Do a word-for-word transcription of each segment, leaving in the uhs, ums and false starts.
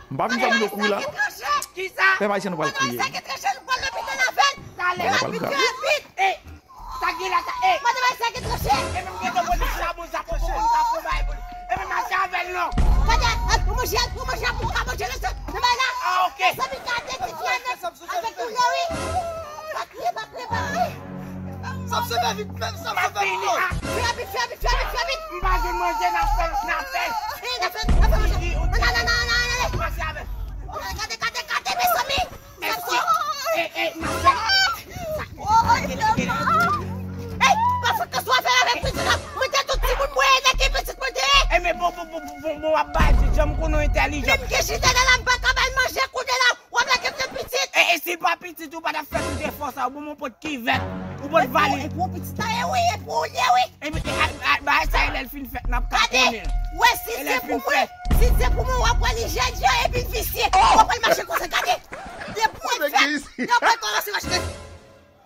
M pa vin fè moun yo kouri la. Kisa? Pèp ayisyen nou pral kriye. Madan Ayisyen ki tranche, nou pral lopital avè l. Talè. Rapid, rapid. Sa gen la, sa, e. Madan Ayisyen ki tranche. E menm gen polis la, bon, sa pou moun ka pran bagay pou li. E menm mache avè l non. Gade, al pou manje, al pou manje, al pou ka manje nan sa. Nan bay la. Ah, ok. Mezanmi, gade ti fi a nèt avèk koulè, wi. Pa kriye, pa kriye, pa kriye. Sa ap sove vit, menm sa ap sove vit. Fè rapid, fè rapid, fè rapid, fè rapid. M pa jwenn manje, n ap fè l, n ap fè l. E, n ap fè l, n ap fè manje. Nan, nan, nan, nan, nan. Mache avè l. Gade, gade, gade, mezanmi. Èske, e, e, mache. Ey, pa fout ke sou afè avèk pitit la. Mwen te tout timoun mwen, e nèg ki pitit mwen te ye. E men bon, bon, bon, bon, bon, w ap bay, jan m konnen w entèlijan. Menm ke chita la, m pa ka bay manje kounye la. W ap lage m nan pitit. E, e si pa pitit ou pa t ap fè tout efò sa, ou bon, mwen pot kivèt, ou pot vale. E pou pitit la ye wi, e pou ou li ye wi. E, e, a, a, bagay sa e lè l fin fèt, n ap ka konnen. Gade, wè si se pou mwen, si se pou mwen, w ap wè li jènjan epi l visye. W ap wè l mache konsa, gade. Depi w fèt, depi w kòmanse mache.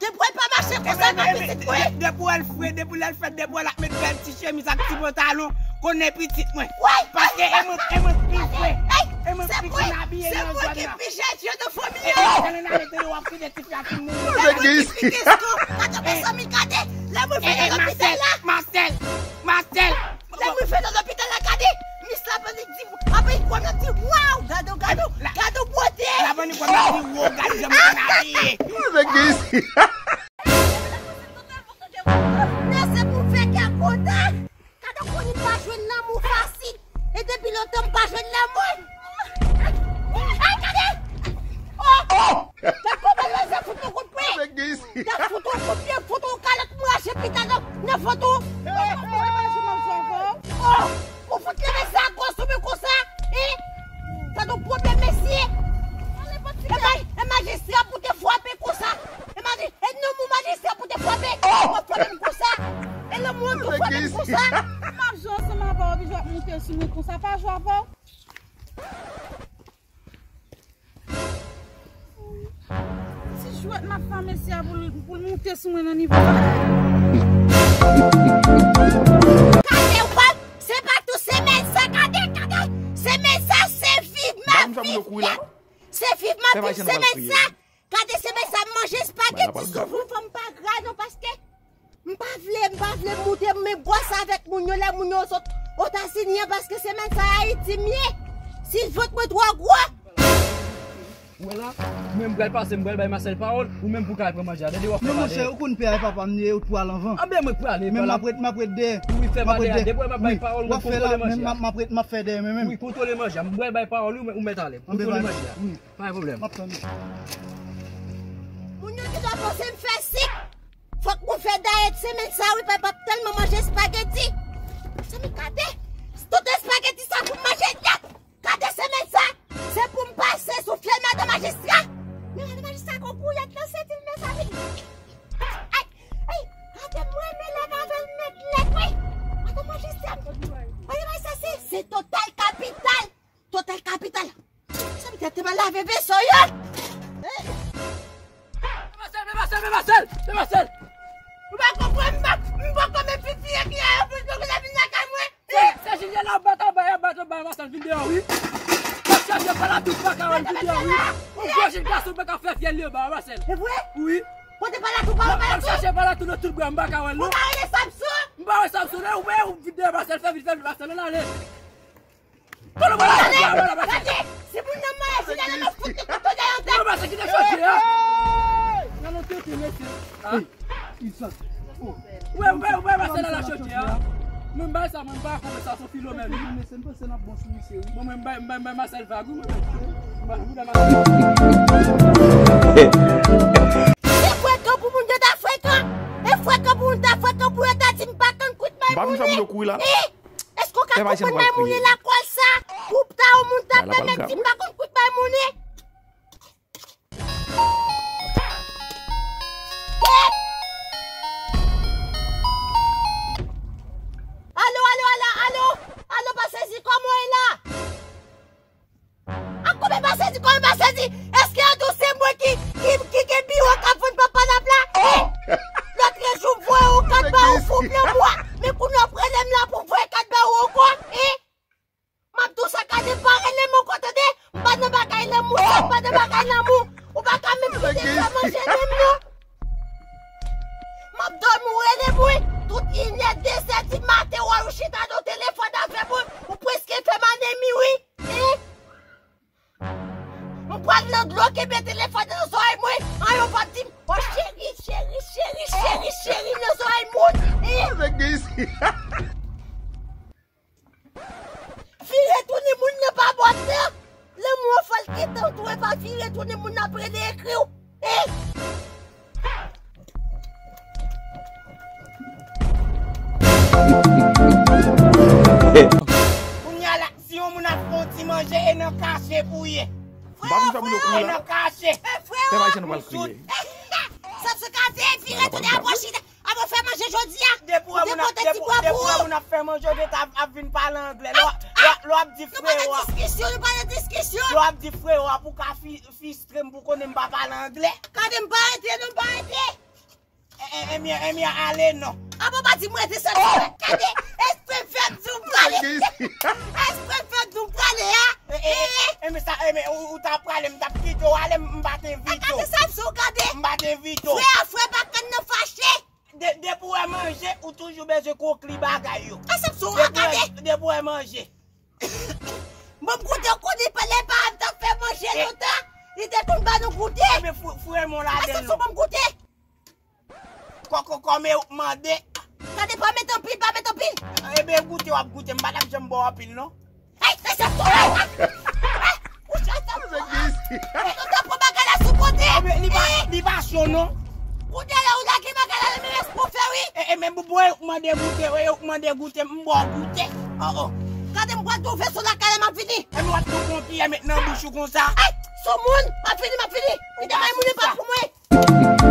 Depi w pa mache konsa, pa pitit mwen. Depi w wè l fre, depi lè l fèt, depi w wè l ap met bèl ti chemiz ak ti pantalon, konnen pitit mwen. Paske e mwen, e mwen ki fre. E mwen ki konn abiye nan zòn nan. Se mwen ki pi jènjan nan fanmi an. E lè n ale tande w ap kriye ti fi a fin mouri. E mwen ki pi keston. Gade mezanmi, gade. Lè mwen fè nan lopital la. Masèl, Masèl. Lè mwen fè nan lopital la, gade. Mis la pa di, apre kwa m ap di, waw, gade, gade, gade bwote. La pa di kwa m ap di, wow, gade jan m konn abiye. Nèg isi. Nèg se pou fè kè kontan. Gade kounye m pa jwenn lanmou fasil. E depi lontan m pa jwenn lanmou. Ay, gade. Oh! Gade kòman yo se fout nou kout pwen. Gade fout ou kout pye, fout ou kalòt mwache pita nan, nan fout ou. Oh! Ou fout leve sa gòs ou men konsa. E? Gade yon pwoblèm mesye. E ma-, e majistra pou te frape konsa. E maji-, e non mon majistra pou te frape. Ou frape m konsa. E lanmou an tou frape m konsa. M ap jwe ansanm avè w, epi w ap moute sou mwen konsa, pa jwe avè w. Ti jwèt m ap fè mesye a pou l, pou l moute sou mwen nan nivo sa. Gade w pa, se pa tou semèn sa, gade, gade. Semèn sa, se viv ma viv. Se viv ma viv semèn sa. Gade semèn sa, m manje espageti sou fou, fò m pa gra non, paske m pa vle, m pa vle moute, men bwòs avèk moun yo, lè moun yo sot Etazini an, paske semèn sa Ayiti m ye. Si vant mwen twò gwo. Ou wè la, mwen m pral pase, m pral bay Masèl pawòl, ou menm pou ka al pran manje a. Tande w ap fè. Non, monchè, ou konn pè a papa m ye, ou t pral anvan. Anben mwen k prale. Men m ap ret, m ap ret dèyè. Wi, fè pa dèyè. Depi w ap bay pawòl, ou kontwole manje a. M ap ret, m ap fè dèyè mwen menm. Wi, kontwole manje a. M pral bay pawòl, ou, ou mèt ale. Kontwole manje a. Pa gen pwoblèm. M ap tann ou. Moun yo gentan panse m fè sik. Fòk mwen fè dayèt semèn sa wi, papa p ap tèlman manje espageti. Mezanmi, gade. Tout espageti sa pou m manje nèt. Gade semèn sa. Se pou m pase sou fyèl madan majistra. Men madan majistra gon kouyèt nan senti l, mezanmi. Ay, ay, gade mwen renmen lè m avè l nèt nèt wi. Madan majistra. Madan majistra, se, se total kapital. Total kapital. Sa m te, te mal lave veso yo. Pè Masèl, pè Masèl, pè Masèl, pè Masèl. Ou pa konprann, m pa, m poko menm fin fini ak li a, pou l poko la vin lakay mwen. Se, se Jilyen la ap bat anba, y ap bat anba, Masèl vin deyò wi. Masèl, yo pa la tout pa ka wè l vin deyò wi. Yon gwo jèn gason pa ka fè fyèl li anba, Masèl. Se vre? Wi. Kote pa la tout pa wè, pa la tout. M ap chache pa la tout nan tout bwa, m pa ka wè l non. Ou pa rele Samson? M pa wè Samson non, ou wè ou vin deyò, Masèl, fè vit, fè vit, Masèl, ann ale. Kòlè mwen la, gade, gade, si moun nan mwen, si nan nan fout li kouto dèyè tèt. Non, mesye, kite chanje a. Nan nou tete, mesye. Ou wè, ou wè, ou wè, Masèl la chanje a. Mwen, m bay sa, mwen, m pa konn sa, se Filomèn wi. Mesye, m panse n ap bon sou misye wi. Bon, mwen, m bay, m bay, m bay Masèl vag wi, mwen. M bay, m bay Masèl. Se frekan pou moun yo ta frekan. E frekan pou moun ta frekan pou yo ta di m pa konn kout may moun. M pa vin fè moun yo kouri la. Èske w ka konprann may moun lakòl sa? Pou ta yon moun ta pèmèt di m pa konn kout may moun. Alo, alo, alo, alo. Alo, pa sezi, kòman w ye la? Ak kòman pa sezi, kòman pa sezi? Èske yo di w se mwen ki, ki, ki gen biwo k ap vann panpanap la? Lòtrejou m voye yon kat ba ou sou plen bwa, men kounye a w ap rele m la pou m voye kat ba ou ankò? M ap di w sa, gade, pa rele m ankò, tande? M pa vire tounen moun nan ap rele ekri w. Hein? Kounye a la, si yon moun ap fè yon ti manje, e nan kache pou ye. M pa vin fè moun yo kriye la. E nan kache. Pèp ayisyen, nou pral kriye. Sa se ka fè vire tounen ap chita. Ap fè manje jodi a. Depi w wè moun ap, depi, depi w wè moun ap fè manje, ou gentan ap, ap vin pale anglè. Lè w, lè w, lè w ap di frewo a. Nou pa nan diskisyon, nou pa nan diskisyon. Lè w ap di frewo a pou ka fi, fistre m pou konnen m pa pale anglè. Gade m pa rete, non, m pa rete. E, e, ebyen, ebyen, ale non. A bon, pa di m rete sa. Gade, espre fè m di w prale. Espre fè m di w prale a. E, e, e, ebyen sa, ebyen, ou, ou ta prale, m t ap kite w ale, m pa t envite w. Gade sa, m sou gade. M pa t envite w. Frè a, frè pa konn nan fache. De, depi w wè manje, ou toujou bezwen konkli bagay yo. Asepsyon an gade. Depi w wè manje. Bon, m koute w konnen pa lè pa m t ap fè manje lontan. Li te konn ba nou goute. Ebyen, fou, foure men w ladan l non. Asepsyon, bon, m koute. Kò, kò, kòman w mande? Gade, pa met anpil, pa met anpil. Ebyen, goute w ap goute, m pa t ap janm ba w anpil non. Hey, mesye, tonbe! Ou chante pou mwen. Ou te pran bagay la sou kote. Li pa, li pa cho non. Kounye a la, ou lage bagay la nan men mesye pou fè wi. E, e, men bon, bon, ou mande goute, wi, ou mande goute, m ba w goute. Oh, oh. Gade, m pral tou veso lakay la, m ap vini. E nou ap tou konpiyè met nan bouch ou konsa. Hey, sou moun, m ap vini, m ap vini. Kite bay moun li pa pou mwen.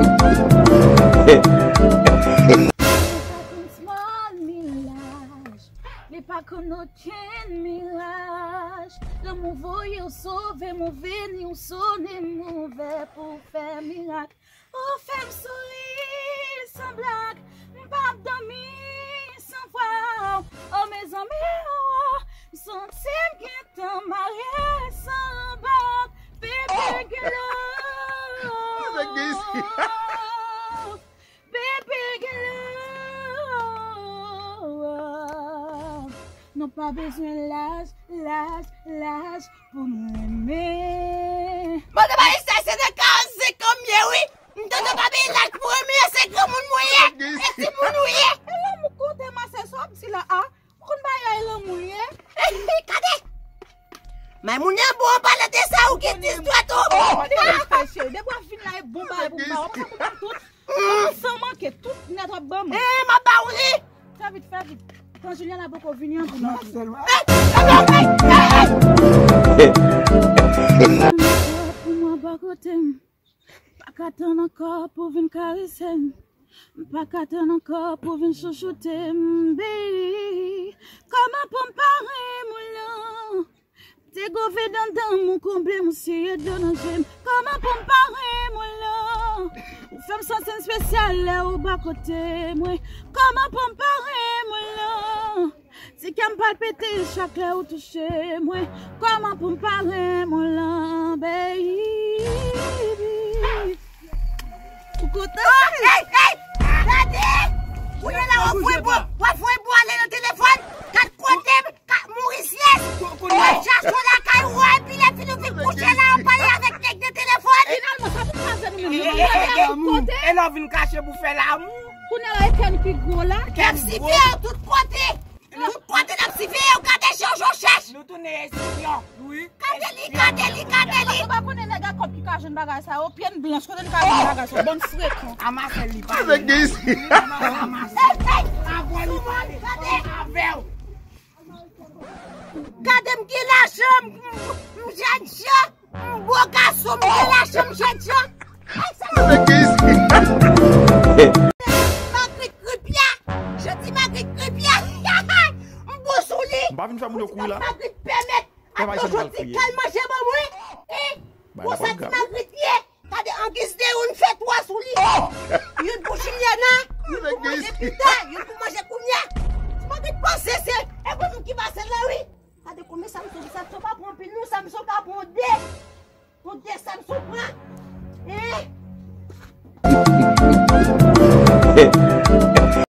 Li pa konn small miraj, li pa konn okenn miraj. Lanmou voye w sove m, ou vini, ou sone m ouvè pou w fè mirak. Ou fè m souri san blag, m p ap dòmi san vwa w. O mezanmi, o, m santi m gentan marye san bag. Bebe gen love. Bebe gen love. Nou pa bezwen laj, laj, laj pou n renmen. Mande Marisa, se nan karannsenk an m ye wi. M tande pa gen laj pou renmen, se granmoun mwen ye. E timoun ou ye. E lanmou kote masè sa w ap di la a? Ou konn bagay lanmou ye? Gade! Maimouna bon, an palan de sa, ou gen dis dwèt ou. Depi w ap vin la, e bon bagay pou m ba w. Ou pa konprann tout. San manke, tout nèt w ap ban m. Eh, m ap ba w li. Fè vit, fè vit. Tan Juliana poko vini an pou nou. Pou mwen bò kote m. Pa ka tann ankò pou vin karese m. M pa ka tann ankò pou vin chouchoute m, baby. Kòman pou m pa renmen w lan? Te gove dandan m, ou konble m, ou siye dlo nan je m. Kòman pou m pa renmen w lan? Ou fè m santi m espesyal lè ou bò kote mwen. Kòman pou m pa renmen w lan? Ti kè m palpite chak lè ou touche mwen. Kòman pou m pa renmen w lan, baby? Ou kontan? Hey, hey! Gade! Ou ye la, w ap voye bò, w ap voye bò ale nan telefòn. Gad kote m, ka, Maurice Lès. Ou al chache w lakay ou a, epi lè fini ou vin kouche la, w ap pale avèk nèg nan telefòn. Finalman, sa pou kraze nou menm. E lè w vin kache pou fè lamou. Kounye a la, e kè n ki gwo la. Kè n ki gwo. Tout kote. Tout kote n ap siveye w, gade jan w chèch. Nou tounen espyon. Wi. Gade li, gade li, gade li. Ou pa konnen nèg a kòb ki ka jwenn bagay sa yo, pye n blanch, kote n ka jwenn bagay sa yo, bann frekan. Amase li pa. Amase, amase. Avè li pale. Gade. Avè w. Gade m gen lajan, m, m jèn jan. M bo gason, m gen lajan, m jèn jan. Ay, sa Magrit Kripya. Jodi Magrit Kripya. M bo sou li. M pa vin fè moun yo kouri la. Magrit pèmèt. Atò jodi kèl manje ban mwen. Hein? Bon, sa ti Magrit ye. Gade, an giz de youn fè twa sou li. Youn pou Juliana, youn pou manje pita, youn pou manje kounye a. Ti Magrit panse se, e pou nou ki pase la, wi. Gade konbyen Samson, Samson pa pran anpil non, Samson ka pran de. Pran de Samson pran. Eh.